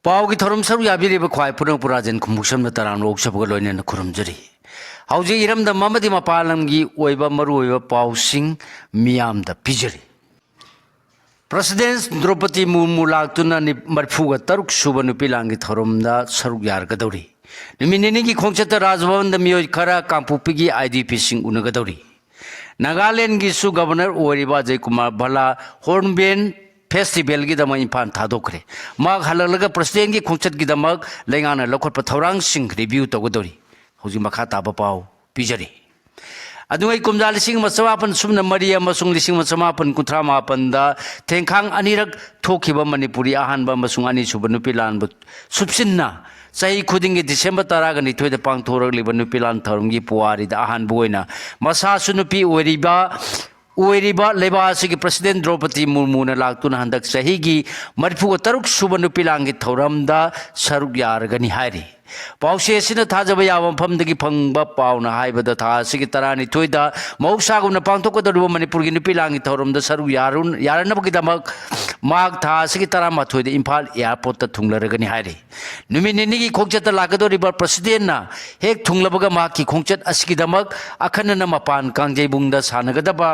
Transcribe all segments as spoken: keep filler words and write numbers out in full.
ꯄꯥꯎꯒꯤ ꯊꯧꯔꯝ ꯁꯔꯨꯛ ꯌꯥꯕꯤꯔꯤꯕ ꯈ꯭ꯋꯥꯏ ꯄꯨꯝꯅꯃꯛꯄꯨ ꯔꯥꯖꯦꯟ ꯈꯨꯝꯕꯨꯛꯁꯝꯅ ꯇꯔꯥꯝꯅ ꯑꯣꯛꯆꯕꯒ ꯂꯣꯏꯅꯅ ꯈꯨꯔꯨꯝꯖꯔꯤ꯫ ꯍꯧꯖꯤꯛ ꯏꯔꯝꯗꯝ ꯑꯃꯗꯤ ꯃꯄꯥꯟ ꯂꯝꯒꯤ ꯑꯣꯏꯕ ꯃꯔꯨꯑꯣꯏꯕ ꯄꯥꯎꯁꯤꯡ ꯃꯤꯌꯥꯝꯗ ꯄꯤꯖꯔꯤ꯫ ꯄ꯭ꯔꯁꯤꯗꯦꯟ ꯗ꯭ꯔꯧꯄꯗꯤ ꯃꯨꯔꯃꯨ ꯂꯥꯛꯇꯨꯅ ꯅꯤ-, ꯃꯔꯤꯐꯨꯒ ꯇꯔꯨꯛ ꯁꯨꯕ ꯅꯨꯄꯤ ꯂꯥꯟꯒꯤ ꯊꯧꯔꯝꯗ ꯁꯔꯨꯛ ꯌꯥꯔꯒꯗꯧꯔꯤ꯫ ꯅꯨꯃꯤꯠ ꯅꯤꯅꯤꯒꯤ ꯈꯣꯡꯆꯠꯇ ꯔꯥꯖꯚꯕꯟꯗ ꯃꯤꯑꯣꯏ ꯈꯔ ꯀꯥꯡꯄꯣꯛꯄꯤꯒꯤ IDPꯁꯤꯡ ꯎꯅꯒꯗꯧꯔꯤ꯫ ꯅꯥꯒꯥꯂꯦꯟꯒꯤꯁꯨ ꯒꯕꯔꯅꯔ ꯑꯣꯏꯔꯤꯕ ꯑꯖꯌ ꯀꯨꯃꯥꯔ ꯚꯜꯂꯥ ꯍꯣꯔꯟꯕꯤꯜ ꯐꯦꯁꯇꯤꯚꯦꯜꯒꯤꯗꯃꯛ ꯏꯝꯐꯥꯜ ꯊꯥꯗꯣꯛꯈ꯭ꯔꯦ꯫ ꯃꯍꯥꯛ ꯍꯜꯂꯛꯂꯒ ꯄ꯭ꯔꯁꯤꯗꯦꯟꯒꯤ ꯈꯣꯡꯆꯠꯀꯤꯗꯃꯛ ꯂꯩꯉꯥꯛꯅ ꯂꯧꯈꯠꯄ ꯊꯧꯔꯥꯡꯁꯤꯡ ꯔꯤꯚ꯭ꯌꯨ ꯇꯧꯒꯗꯧꯔꯤ꯫ ꯍꯧꯖꯤꯛ ꯃꯈꯥ ꯇꯥꯕ ꯄꯥꯎ ꯄꯤꯖꯔꯤ꯫ ꯑꯗꯨꯉꯩ ꯀꯨꯝꯖꯥ ꯂꯤꯁꯤꯡ ꯑꯃ ꯆꯃꯥꯄꯟ ꯁꯨꯞꯅ ꯃꯔꯤ ꯑꯃꯁꯨꯡ ꯂꯤꯁꯤꯡ ꯑꯃ ꯆꯃꯥꯄꯟ ꯀꯨꯟꯊ꯭ꯔꯥ ꯃꯥꯄꯟꯗ ꯊꯦꯡꯈꯥꯡ ꯑꯅꯤꯔꯛ ꯊꯣꯛꯈꯤꯕ ꯃꯅꯤꯄꯨꯔꯤ ꯑꯍꯥꯟꯕ ꯑꯃꯁꯨꯡ ꯑꯅꯤꯁꯨꯕ ꯅꯨꯄꯤ ꯂꯥꯟꯕꯨ ꯁꯨꯞꯆꯤꯟꯅ ꯆꯍꯤ ꯈꯨꯗꯤꯡꯒꯤ ꯗꯤꯁꯦꯝꯕꯔ ꯇꯔꯥꯒ ꯅꯤꯊꯣꯏꯗ ꯄꯥꯡꯊꯣꯔꯛꯂꯤꯕ ꯅꯨꯄꯤ ꯂꯥꯟ ꯊꯧꯔꯝꯒꯤ ꯄꯨꯋꯥꯔꯤꯗ ꯑꯍꯥꯟꯕ ꯑꯣꯏꯅ ꯃꯁꯥꯁꯨ ꯅꯨꯄꯤ ꯑꯣꯏꯔꯤꯕ ꯑꯣꯏꯔꯤꯕ ꯂꯩꯕꯥꯛ ꯑꯁꯤꯒꯤ ꯄ꯭ꯔꯁꯤꯗꯦꯟ ꯗ꯭ꯔꯧꯄꯗꯤ ꯃꯨꯔꯃꯨꯅ ꯂꯥꯛꯇꯨꯅ ꯍꯟꯗꯛ ꯆꯍꯤꯒꯤ ꯃꯔꯤꯐꯨꯒ ꯇꯔꯨꯛ ꯁꯨꯕ ꯅꯨꯄꯤ ꯂꯥꯟꯒꯤ ꯊꯧꯔꯝꯗ ꯁꯔꯨꯛ ꯌꯥꯔꯒꯅꯤ ꯍꯥꯏꯔꯤ꯫ ꯄꯥꯎꯆꯦ ꯑꯁꯤꯅ ꯊꯥꯖꯕ ꯌꯥꯕ ꯃꯐꯝꯗꯒꯤ ꯐꯪꯕ ꯄꯥꯎꯅ ꯍꯥꯏꯕꯗ, ꯊꯥ ꯑꯁꯤꯒꯤ ꯇꯔꯥꯅꯤꯊꯣꯏꯗ ꯃꯍꯧꯁꯥꯒꯨꯝꯅ ꯄꯥꯡꯊꯣꯛꯀꯗꯧꯔꯤꯕ ꯃꯅꯤꯄꯨꯔꯒꯤ ꯅꯨꯄꯤ ꯂꯥꯟꯒꯤ ꯊꯧꯔꯝꯗ ꯁꯔꯨꯛ ꯌꯥꯔꯨ-, ꯌꯥꯔꯅꯕꯒꯤꯗꯃꯛ ꯃꯍꯥꯛ ꯊꯥ ꯑꯁꯤꯒꯤ ꯇꯔꯥꯃꯥꯊꯣꯏꯗ ꯏꯝꯐꯥꯜ ꯑꯦꯌꯥꯔꯄꯣꯔꯠꯇ ꯊꯨꯡꯂꯔꯒꯅꯤ ꯍꯥꯏꯔꯤ꯫ ꯅꯨꯃꯤꯠ ꯅꯤꯅꯤꯒꯤ ꯈꯣꯡꯆꯠꯇ ꯂꯥꯛꯀꯗꯧꯔꯤꯕ ꯄ꯭ꯔꯁꯤꯗꯦꯟꯅ ꯍꯦꯛ ꯊꯨꯡꯂꯕꯒ ꯃꯍꯥꯛꯀꯤ ꯈꯣꯡꯆꯠ ꯑꯁꯤꯒꯤꯗꯃꯛ ꯑꯈꯟꯅꯅ ꯃꯄꯥꯟ ꯀꯥꯡꯖꯩꯕꯨꯡꯗ ꯁꯥꯟꯅꯒꯗꯕ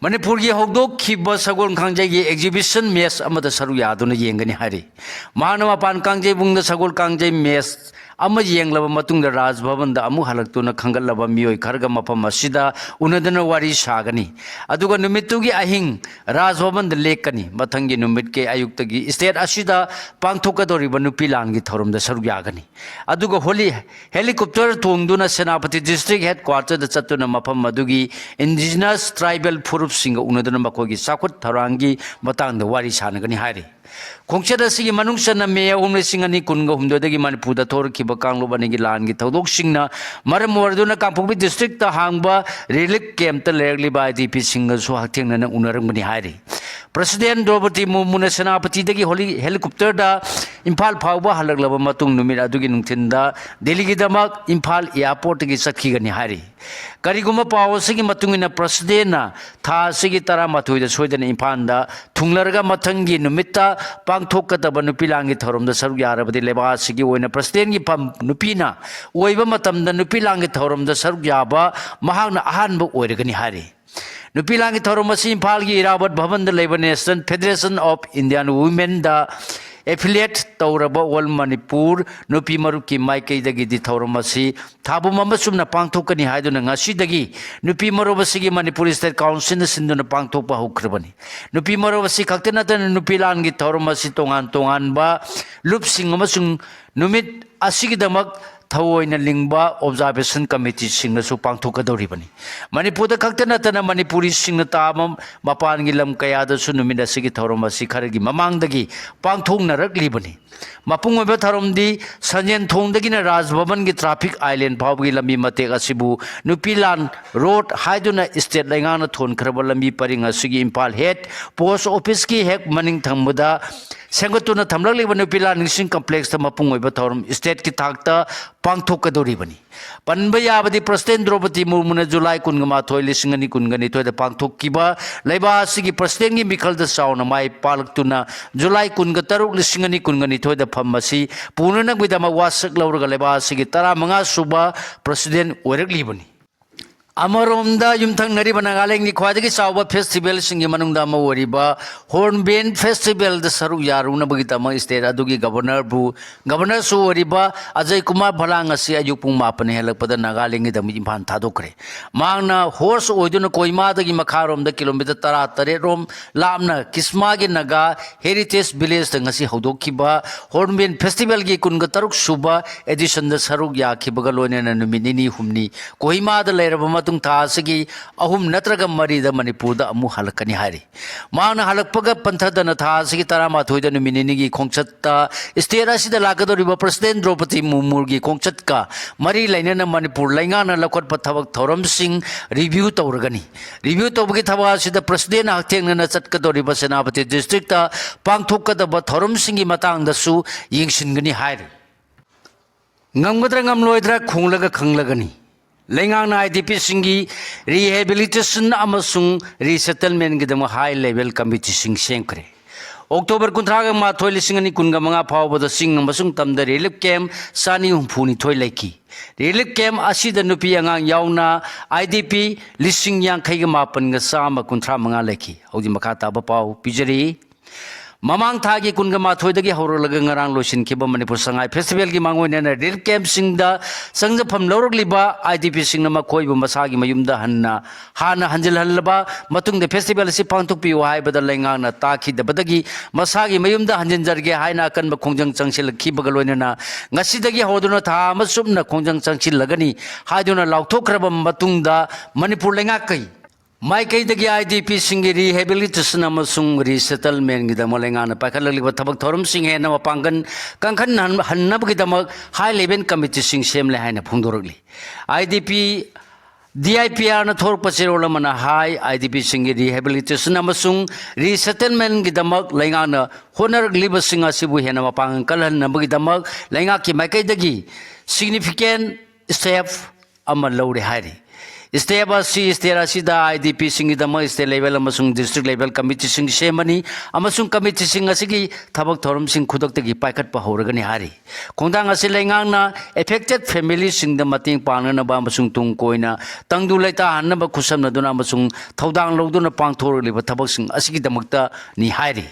ꯃꯅꯤꯄꯨꯔꯒꯤ ꯍꯧꯗꯣꯛꯈꯤꯕ ꯁꯒꯣꯜ ꯀꯥꯡꯖꯩꯒꯤ exhibition match ꯑꯃꯗ ꯁꯔꯨꯛ ꯌꯥꯗꯨꯅ ꯌꯦꯡꯒꯅꯤ ꯍꯥꯏꯔꯤ꯫ ꯃꯍꯥꯛꯅ ꯃꯄꯥꯟ ꯀꯥꯡꯖꯩꯕꯨꯡꯗ ꯁꯒꯣꯜ ꯀꯥꯡꯖꯩ match ꯑꯃ ꯌꯦꯡꯂꯕ ꯃꯇꯨꯡꯗ ꯔꯥꯖ ꯚꯕꯟꯗ ꯑꯃꯨꯛ ꯍꯜꯂꯛꯇꯨꯅ ꯈꯟꯒꯠꯂꯕ ꯃꯤꯑꯣꯏ ꯈꯔꯒ ꯃꯐꯝ ꯑꯁꯤꯗ ꯎꯅꯗꯨꯅ ꯋꯥꯔꯤ ꯁꯥꯒꯅꯤ꯫ ꯑꯗꯨꯒ ꯅꯨꯃꯤꯠꯇꯨꯒꯤ ꯑꯍꯤꯡ ꯔꯥꯖ ꯚꯕꯟꯗ ꯂꯦꯛꯀꯅꯤ꯫ ꯃꯊꯪꯒꯤ ꯅꯨꯃꯤꯠꯀꯤ ꯑꯌꯨꯛꯇꯒꯤ state ꯑꯁꯤꯗ ꯄꯥꯡꯊꯣꯛꯀꯗꯧꯔꯤꯕ ꯅꯨꯄꯤ ꯂꯥꯟꯒꯤ ꯊꯧꯔꯝꯗ ꯁꯔꯨꯛ ꯌꯥꯒꯅꯤ꯫ ꯑꯗꯨꯒ ꯍꯣꯂꯤ helicopter ꯇꯣꯡꯗꯨꯅ ꯁꯦꯅꯥꯄꯇꯤ district headquarterꯗ ꯆꯠꯇꯨꯅ ꯃꯐꯝ ꯑꯗꯨꯒꯤ indigenous tribal ꯐꯨꯔꯨꯞꯁꯤꯡꯒ ꯎꯅꯗꯨꯅ ꯃꯈꯣꯏꯒꯤ ꯆꯥꯎꯈꯠ ꯊꯧꯔꯥꯡꯒꯤ ꯃꯇꯥꯡꯗ ꯋꯥꯔꯤ ꯁꯥꯟꯅꯒꯅꯤ ꯍꯥꯏꯔꯤ꯫ ꯈꯣꯡꯆꯠ ꯑꯁꯤꯒꯤ ꯃꯅꯨꯡ ꯆꯟꯅ ꯃꯦ ꯑꯍꯨꯝ ꯂꯤꯁꯤꯡ ꯑꯅꯤ ꯀꯨꯟꯒ ꯍꯨꯝꯗꯣꯏꯗꯒꯤ ꯃꯅꯤꯄꯨꯔꯗ ꯊꯣꯛꯂꯛꯈꯤꯕ ꯀꯥꯡꯂꯨꯞ ꯑꯅꯤꯒꯤ ꯂꯥꯟꯒꯤ ꯊꯧꯗꯣꯛꯁꯤꯡꯅ ꯃꯔꯝ ꯑꯣꯏꯔꯗꯨꯅ ꯀꯥꯡꯄꯣꯛꯄꯤ districtꯇ ꯍꯥꯡꯕ relief campꯇ ꯂꯩꯔꯛꯂꯤꯕ IDPꯁꯤꯡꯒꯁꯨ ꯍꯛꯊꯦꯡꯅꯅ ꯎꯅꯔꯝꯒꯅꯤ ꯍꯥꯏꯔꯤ꯫ ꯄ꯭ꯔꯁꯤꯗꯦꯟ ꯗ꯭ꯔꯧꯄꯗꯤ ꯃꯨꯔꯃꯨꯅ ꯁꯦꯅꯥꯄꯇꯤꯗꯒꯤ ꯍꯣꯂꯤ-, ꯍꯦꯂꯤꯀꯣꯞꯇꯔꯗ ꯏꯝꯐꯥꯜ ꯐꯥꯎꯕ ꯍꯜꯂꯛꯂꯕ ꯃꯇꯨꯡ ꯅꯨꯃꯤꯠ ꯑꯗꯨꯒꯤ ꯅꯨꯡꯊꯤꯟꯗ ꯗꯦꯜꯂꯤꯒꯤꯗꯃꯛ ꯏꯝꯐꯥꯜ ꯑꯦꯌꯥꯔꯄꯣꯔꯠꯇꯒꯤ ꯆꯠꯈꯤꯒꯅꯤ ꯍꯥꯏꯔꯤ꯫ ꯀꯔꯤꯒꯨꯝꯕ ꯄꯥꯎ ꯑꯁꯤꯒꯤ ꯃꯇꯨꯡ ꯏꯟꯅ ꯄ꯭ꯔꯁꯤꯗꯦꯟꯅ ꯊꯥ ꯑꯁꯤꯒꯤ ꯇꯔꯥꯃꯥꯊꯣꯏꯗ ꯁꯣꯏꯗꯅ ꯏꯝꯐꯥꯜꯗ ꯊꯨꯡꯂꯔꯒ ꯃꯊꯪꯒꯤ ꯅꯨꯃꯤꯠꯇ ꯄꯥꯡꯊꯣꯛꯀꯗꯕ ꯅꯨꯄꯤ ꯂꯥꯟꯒꯤ ꯊꯧꯔꯝꯗ ꯁꯔꯨꯛ ꯌꯥꯔꯕꯗꯤ ꯂꯩꯕꯥꯛ ꯑꯁꯤꯒꯤ ꯑꯣꯏꯅ ꯄ꯭ꯔꯁꯤꯗꯦꯟꯒꯤ ꯐꯝ ꯅꯨꯄꯤꯅ ꯑꯣꯏꯕ ꯃꯇꯝꯗ ꯅꯨꯄꯤ ꯂꯥꯟꯒꯤ ꯊꯧꯔꯝꯗ ꯁꯔꯨꯛ ꯌꯥꯕ ꯃꯍꯥꯛꯅ ꯑꯍꯥꯟꯕ ꯑꯣꯏꯔꯒꯅꯤ ꯍꯥꯏꯔꯤ꯫ ꯅꯨꯄꯤ ꯂꯥꯟꯒꯤ ꯊꯧꯔꯝ ꯑꯁꯤ ꯏꯝꯐꯥꯜꯒꯤ ꯏꯔꯥꯕꯠ ꯚꯕꯟꯗ ꯂꯩꯕ National Federation of Indian Womenꯗ affiliate ꯇꯧꯔꯕ All Manipur ꯅꯨꯄꯤ ꯃꯔꯨꯞꯀꯤ ꯃꯥꯏꯀꯩꯗꯒꯤꯗꯤ ꯊꯧꯔꯝ ꯑꯁꯤ ꯊꯥꯕꯨꯝ ꯑꯃ ꯆꯨꯝꯅ ꯄꯥꯡꯊꯣꯛꯀꯅꯤ ꯍꯥꯏꯗꯨꯅ ꯉꯁꯤꯗꯒꯤ ꯅꯨꯄꯤ ꯃꯔꯨꯞ ꯑꯁꯤꯒꯤ ꯃꯅꯤꯄꯨꯔ State Councilꯅ ꯁꯤꯟꯗꯨꯅ ꯄꯥꯡꯊꯣꯛꯄ ꯍꯧꯈ꯭ꯔꯕꯅꯤ꯫ ꯅꯨꯄꯤ ꯃꯔꯨꯞ ꯑꯁꯤ ꯈꯛꯇ ꯅꯠꯇꯅ ꯅꯨꯄꯤ ꯂꯥꯟꯒꯤ ꯊꯧꯔꯝ ꯑꯁꯤ ꯇꯣꯉꯥꯟ ꯇꯣꯉꯥꯟꯕ ꯂꯨꯞꯁꯤꯡ ꯑꯃꯁꯨꯡ ꯅꯨꯃꯤꯠ ꯑꯁꯤꯒꯤꯗꯃꯛ ꯊꯑꯣꯏꯅ ꯂꯤꯡꯕ observation committeeꯁꯤꯡꯅꯁꯨ ꯄꯥꯡꯊꯣꯛꯀꯗꯧꯔꯤꯕꯅꯤ꯫ ꯃꯅꯤꯄꯨꯔꯗ ꯈꯛꯇ ꯅꯠꯇꯅ ꯃꯅꯤꯄꯨꯔꯤꯁꯤꯡꯅ ꯇꯥꯕ ꯃꯄꯥꯟꯒꯤ ꯂꯝ ꯀꯌꯥꯗꯁꯨ ꯅꯨꯃꯤꯠ ꯑꯁꯤꯒꯤ ꯊꯧꯔꯝ ꯑꯁꯤ ꯈꯔꯒꯤ ꯃꯃꯥꯡꯗꯒꯤ ꯄꯥꯡꯊꯣꯛꯅꯔꯛꯂꯤꯕꯅꯤ꯫ ꯃꯄꯨꯡ ꯑꯣꯏꯕ ꯊꯧꯔꯝꯗꯤ ꯁꯟꯖꯦꯟ ꯊꯣꯡꯗꯒꯤꯅ ꯔꯥꯖ ꯚꯕꯟꯒꯤ traffic island ꯐꯥꯎꯕꯒꯤ ꯂꯝꯕꯤ ꯃꯇꯦꯛ ꯑꯁꯤꯕꯨ ꯅꯨꯄꯤ ꯂꯥꯟ ꯔꯣꯗ ꯍꯥꯏꯗꯨꯅ state ꯂꯩꯉꯥꯛꯅ ꯊꯣꯟꯈ꯭ꯔꯕ ꯂꯝꯕꯤ ꯄꯔꯤꯡ ꯑꯁꯤꯒꯤ ꯏꯝꯐꯥꯜ head post officeꯀꯤ ꯍꯦꯛ ꯃꯅꯤꯡ ꯊꯪꯕꯗ ꯁꯦꯝꯒꯠꯇꯨꯅ ꯊꯝꯂꯛꯂꯤꯕ ꯅꯨꯄꯤ ꯂꯥꯟ ꯅꯤꯡꯁꯤꯡ complexꯇ ꯃꯄꯨꯡ ꯑꯣꯏꯕ ꯊꯧꯔꯝ stateꯀꯤ ꯊꯥꯛꯇ ꯄꯥꯡꯊꯣꯛꯀꯗꯧꯔꯤꯕꯅꯤ꯫ ꯄꯟꯕ ꯌꯥꯕꯗꯤ ꯄ꯭ꯔꯁꯤꯗꯦꯟ ꯗ꯭ꯔꯧꯄꯗꯤ ꯃꯨꯔꯃꯨꯅ ꯖꯨꯂꯥꯏ ꯀꯨꯟꯒ ꯃꯥꯊꯣꯏ, ꯂꯤꯁꯤꯡ ꯑꯅꯤ ꯀꯨꯟꯒ ꯅꯤꯊꯣꯏꯗ ꯄꯥꯡꯊꯣꯛꯈꯤꯕ ꯂꯩꯕꯥꯛ ꯑꯁꯤꯒꯤ ꯄ꯭ꯔꯁꯤꯗꯦꯟꯒꯤ ꯃꯤꯈꯜꯗ ꯆꯥꯎꯅ ꯃꯥꯏ ꯄꯥꯛꯂꯛꯇꯨꯅ ꯖꯨꯂꯥꯏ ꯀꯨꯟꯒ ꯇꯔꯨꯛ, ꯂꯤꯁꯤꯡ ꯑꯅꯤ ꯀꯨꯟꯒ ꯅꯤꯊꯣꯏꯗ ꯐꯝ ꯑꯁꯤ ꯄꯨꯅꯅꯕꯒꯤꯗꯃꯛ ꯋꯥꯁꯛ ꯂꯧꯔꯒ ꯂꯩꯕꯥꯛ ꯑꯁꯤꯒꯤ ꯇꯔꯥꯃꯉꯥ ꯁꯨꯕ ꯄ꯭ꯔꯁꯤꯗꯦꯟ ꯑꯣꯏꯔꯛꯂꯤꯕꯅꯤ꯫ ꯑꯃꯔꯣꯝꯗ ꯌꯨꯝꯊꯪꯅꯔꯤꯕ ꯅꯥꯒꯥꯂꯦꯟꯒꯤ ꯈ꯭ꯋꯥꯏꯗꯒꯤ ꯆꯥꯎꯕ festivalꯁꯤꯡꯒꯤ ꯃꯅꯨꯡꯗ ꯑꯃ ꯑꯣꯏꯔꯤꯕ Hornbill Festivalꯗ ꯁꯔꯨꯛ ꯌꯥꯔꯨꯅꯕꯒꯤꯗꯃꯛ state ꯑꯗꯨꯒꯤ governorꯕꯨ, governorꯁꯨ ꯑꯣꯏꯔꯤꯕ ꯑꯖꯌ ꯀꯨꯃꯥꯔ ꯚꯂꯥꯡ ꯑꯁꯤ ꯑꯌꯨꯛ ꯄꯨꯡ ꯃꯥꯄꯟ ꯍꯦꯜꯂꯛꯄꯗ ꯅꯥꯒꯥꯂꯦꯟꯒꯤꯗꯃꯛ ꯏꯝꯐꯥꯜ ꯊꯥꯗꯣꯛꯈ꯭ꯔꯦ꯫ ꯃꯍꯥꯛꯅ horse ꯑꯣꯏꯗꯨꯅ ꯀꯣꯍꯤꯃꯥꯗꯒꯤ ꯃꯈꯥꯔꯣꯝꯗ kilometre ꯇꯔꯥꯇꯔꯦꯠ ꯔꯣꯝ ꯂꯥꯞꯅ ꯀꯤꯁꯃꯥꯒꯤ ꯅꯥꯒꯥ Heritage Villageꯇ ꯉꯁꯤ ꯍꯧꯗꯣꯛꯈꯤꯕ Hornbill Festivalꯒꯤ ꯀꯨꯟꯒ ꯇꯔꯨꯛ ꯁꯨꯕ editionꯗ ꯁꯔꯨꯛ ꯌꯥꯈꯤꯕꯒ ꯂꯣꯏꯅꯅ ꯅꯨꯃꯤꯠ ꯅꯤꯅꯤ ꯍꯨꯝꯅꯤ ꯀꯣꯍꯤꯃꯥꯗ ꯂꯩꯔꯕ ꯃꯇꯨꯡ ꯊꯥ ꯑꯁꯤꯒꯤ ꯑꯍꯨꯝ ꯅꯠꯇ꯭ꯔꯒ ꯃꯔꯤꯗ ꯃꯅꯤꯄꯨꯔꯗ ꯑꯃꯨꯛ ꯍꯜꯂꯛꯀꯅꯤ ꯍꯥꯏꯔꯤ꯫ ꯃꯍꯥꯛꯅ ꯍꯜꯂꯛꯄꯒ ꯄꯟꯊꯗꯅ ꯊꯥ ꯑꯁꯤꯒꯤ ꯇꯔꯥꯃꯥꯊꯣꯏꯗ ꯅꯨꯃꯤꯠ ꯅꯤꯅꯤꯒꯤ ꯈꯣꯡꯆꯠꯇ state ꯑꯁꯤꯗ ꯂꯥꯛꯀꯗꯧꯔꯤꯕ President ꯗ꯭ꯔꯧꯄꯗꯤ ꯃꯨꯔꯃꯨꯒꯤ ꯈꯣꯡꯆꯠꯀ ꯃꯔꯤ ꯂꯩꯅꯅ ꯃꯅꯤꯄꯨꯔ ꯂꯩꯉꯥꯛꯅ ꯂꯧꯈꯠꯄ ꯊꯕꯛ ꯊꯧꯔꯝꯁꯤꯡ review ꯇꯧꯔꯒꯅꯤ꯫ Review ꯇꯧꯕꯒꯤ ꯊꯕꯛ ꯑꯁꯤꯗ President ꯍꯛꯊꯦꯡꯅꯅ ꯆꯠꯀꯗꯧꯔꯤꯕ ꯁꯦꯅꯥꯄꯇꯤ districtꯇ ꯄꯥꯡꯊꯣꯛꯀꯗꯕ ꯊꯧꯔꯝꯁꯤꯡꯒꯤ ꯃꯇꯥꯡꯗꯁꯨ ꯌꯦꯡꯁꯤꯟꯒꯅꯤ ꯍꯥꯏꯔꯤ꯫ ꯉꯝꯒꯗ꯭ꯔꯥ ꯉꯝꯂꯣꯏꯗ꯭ꯔꯥ ꯈꯣꯡꯂꯒ ꯈꯪꯂꯒꯅꯤ꯫ ꯂꯩꯉꯥꯛꯅ IDPꯁꯤꯡꯒꯤ rehabilitation ꯑꯃꯁꯨꯡ resettlementꯒꯤꯗꯃꯛ high level committeeꯁꯤꯡ ꯁꯦꯝꯈ꯭ꯔꯦ꯫ October ꯀꯨꯟꯊ꯭ꯔꯥꯒ ꯃꯥꯊꯣꯏ, ꯂꯤꯁꯤꯡ ꯑꯅꯤ ꯀꯨꯟꯒ ꯃꯉꯥ ꯐꯥꯎꯕꯗ ꯆꯤꯡ ꯑꯃꯁꯨꯡ ꯇꯝꯗ relief camp ꯆꯥꯅꯤ ꯍꯨꯝꯐꯨ ꯅꯤꯊꯣꯏ ꯂꯩꯈꯤ꯫ Relief camp ꯑꯁꯤꯗ ꯅꯨꯄꯤ ꯑꯉꯥꯡ ꯌꯥꯎꯅ IDP ꯂꯤꯁꯤꯡ ꯌꯥꯡꯈꯩꯒ ꯃꯥꯄꯟꯒ ꯆꯥꯝꯃ ꯀꯨꯟꯊ꯭ꯔꯥ ꯃꯉꯥ ꯂꯩꯈꯤ꯫ ꯍꯧꯖꯤꯛ ꯃꯈꯥ ꯇꯥꯕ ꯄꯥꯎ ꯄꯤꯖꯔꯤ꯫ ꯃꯃꯥꯡ ꯊꯥꯒꯤ ꯀꯨꯟꯒ ꯃꯥꯊꯣꯏꯗꯒꯤ ꯍꯧꯔꯛꯂꯒ ꯉꯔꯥꯡ ꯂꯣꯏꯁꯤꯟꯈꯤꯕ ꯃꯅꯤꯄꯨꯔ ꯁꯉꯥꯏ festivalꯒꯤ ꯃꯥꯡꯑꯣꯏꯅꯅ relief campꯁꯤꯡꯗ ꯆꯪꯖꯐꯝ ꯂꯧꯔꯛꯂꯤꯕ IDPꯁꯤꯡꯅ ꯃꯈꯣꯏꯕꯨ ꯃꯁꯥꯒꯤ ꯃꯌꯨꯝꯗ ꯍꯟꯅ, ꯍꯥꯟꯅ ꯍꯟꯖꯤꯜꯍꯜꯂꯕ ꯃꯇꯨꯡꯗ festival ꯑꯁꯤ ꯄꯥꯡꯊꯣꯛꯄꯤꯌꯨ ꯍꯥꯏꯕꯗ ꯂꯩꯉꯥꯛꯅ ꯇꯥꯈꯤꯗꯕꯗꯒꯤ ꯃꯁꯥꯒꯤ ꯃꯌꯨꯝꯗ ꯍꯟꯖꯤꯟꯖꯔꯒꯦ ꯍꯥꯏꯅ ꯑꯀꯟꯕ ꯈꯣꯡꯖꯪ ꯆꯪꯁꯤꯜꯂꯛꯈꯤꯕꯒ ꯂꯣꯏꯅꯅ ꯉꯁꯤꯗꯒꯤ ꯍꯧꯗꯨꯅ ꯊꯥ ꯑꯃ ꯆꯨꯞꯅ ꯈꯣꯡꯖꯪ ꯆꯪꯁꯤꯜꯂꯒꯅꯤ ꯍꯥꯏꯗꯨꯅ ꯂꯥꯎꯊꯣꯛꯈ꯭ꯔꯕ ꯃꯇꯨꯡꯗ ꯃꯅꯤꯄꯨꯔ ꯂꯩꯉꯥꯛꯀꯤ ꯃꯥꯏꯀꯩꯗꯒꯤ IDPꯁꯤꯡꯒꯤ rehabilitation ꯑꯃꯁꯨꯡ resettlementꯒꯤꯗꯃꯛ ꯂꯩꯉꯥꯛꯅ ꯄꯥꯏꯈꯠꯂꯛꯂꯤꯕ ꯊꯕꯛ ꯊꯧꯔꯝꯁꯤꯡ ꯍꯦꯟꯅ ꯃꯄꯥꯡꯒꯜ ꯀꯟꯈꯠꯍꯟꯅꯕꯒꯤꯗꯃꯛ high level committeeꯁꯤꯡ ꯁꯦꯝꯂꯦ ꯍꯥꯏꯅ ꯐꯣꯡꯗꯣꯔꯛꯂꯤ꯫ IDP, DIPRꯅ ꯊꯣꯔꯛꯄ ꯆꯦꯔꯣꯜ ꯑꯃꯅ ꯍꯥꯏ, IDPꯁꯤꯡꯒꯤ rehabilitation ꯑꯃꯁꯨꯡ resettlementꯒꯤꯗꯃꯛ ꯂꯩꯉꯥꯛꯅ ꯍꯣꯠꯅꯔꯛꯂꯤꯕꯁꯤꯡ ꯑꯁꯤꯕꯨ ꯍꯦꯟꯅ ꯃꯄꯥꯡꯒꯜ ꯀꯜꯍꯟꯅꯕꯒꯤꯗꯃꯛ ꯂꯩꯉꯥꯛꯀꯤ ꯃꯥꯏꯀꯩꯗꯒꯤ significant step ꯑꯃ ꯂꯧꯔꯦ ꯍꯥꯏꯔꯤ꯫ Step ꯑꯁꯤ state ꯑꯁꯤꯗ IDPꯁꯤꯡꯒꯤꯗꯃꯛ state level ꯑꯃꯁꯨꯡ district level committeeꯁꯤꯡ ꯁꯦꯝꯃꯅꯤ ꯑꯃꯁꯨꯡ committeeꯁꯤꯡ ꯑꯁꯤꯒꯤ ꯊꯕꯛ ꯊꯧꯔꯝꯁꯤꯡ ꯈꯨꯗꯛꯇꯒꯤ ꯄꯥꯏꯈꯠꯄ ꯍꯧꯔꯒꯅꯤ ꯍꯥꯏꯔꯤ꯫ ꯈꯣꯡꯊꯥꯡ ꯑꯁꯤ ꯂꯩꯉꯥꯛꯅ affected familyꯁꯤꯡꯗ ꯃꯇꯦꯡ ꯄꯥꯡꯅꯅꯕ ꯑꯃꯁꯨꯡ ꯇꯨꯡ ꯀꯣꯏꯅ ꯇꯪꯗꯨ ꯂꯩꯇꯥꯍꯟꯅꯕ ꯈꯨꯠꯁꯝꯅꯗꯨꯅ ꯑꯃꯁꯨꯡ ꯊꯧꯗꯥꯡ ꯂꯧꯗꯨꯅ ꯄꯥꯡꯊꯣꯔꯛꯂꯤꯕ ꯊꯕꯛꯁꯤꯡ ꯑꯁꯤꯒꯤꯗꯃꯛꯇꯅꯤ ꯍꯥꯏꯔꯤ꯫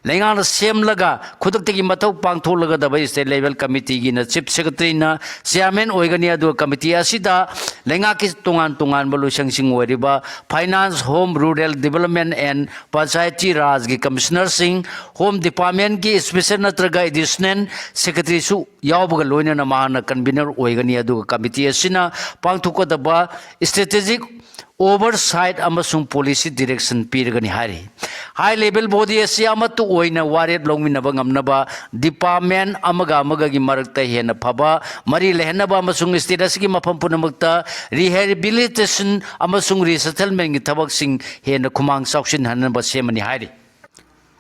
ꯂꯩꯉꯥꯛꯅ ꯁꯦꯝꯂꯒ ꯈꯨꯗꯛꯇꯒꯤ ꯃꯊꯧ ꯄꯥꯡꯊꯣꯛꯂꯒꯗꯕ state level committeeꯒꯤꯅ chief secretaryꯅ chairman ꯑꯣꯏꯒꯅꯤ, ꯑꯗꯨꯒ committee ꯑꯁꯤꯗ ꯂꯩꯉꯥꯛꯀꯤ ꯇꯣꯉꯥꯟ ꯇꯣꯉꯥꯟꯕ ꯂꯣꯏꯁꯪꯁꯤꯡ ꯑꯣꯏꯔꯤꯕ Finance, Home, Rural Development and Panchayati Rajꯒꯤ Commissionerꯁꯤꯡ, Home Departmentꯀꯤ Special ꯅꯠꯇ꯭ꯔꯒ Additional Secretaryꯁꯨ ꯌꯥꯎꯕꯒ ꯂꯣꯏꯅꯅ ꯃꯍꯥꯛꯅ convener ꯑꯣꯏꯒꯅꯤ꯫ ꯑꯗꯨꯒ committee ꯑꯁꯤꯅ ꯄꯥꯡꯊꯣꯛꯀꯗꯕ strategic oversight ꯑꯃꯁꯨꯡ policy direction ꯄꯤꯔꯒꯅꯤ ꯍꯥꯏꯔꯤ꯫ High level body ꯑꯁꯤ ꯑꯃꯠꯇ ꯑꯣꯏꯅ ꯋꯥꯔꯦꯞ ꯂꯧꯃꯤꯟꯅꯕ ꯉꯝꯅꯕ, department ꯑꯃꯒ ꯑꯃꯒꯒꯤ ꯃꯔꯛꯇ ꯍꯦꯟꯅ ꯐꯕ ꯃꯔꯤ ꯂꯩꯍꯟꯅꯕ ꯑꯃꯁꯨꯡ state ꯑꯁꯤꯒꯤ ꯃꯐꯝ ꯄꯨꯝꯅꯃꯛꯇ rehabilitation ꯑꯃꯁꯨꯡ resettlementꯀꯤ ꯊꯕꯛꯁꯤꯡ ꯍꯦꯟꯅ ꯈꯨꯃꯥꯡ ꯆꯥꯎꯁꯤꯟꯍꯟꯅꯕ ꯁꯦꯝꯃꯅꯤ ꯍꯥꯏꯔꯤ꯫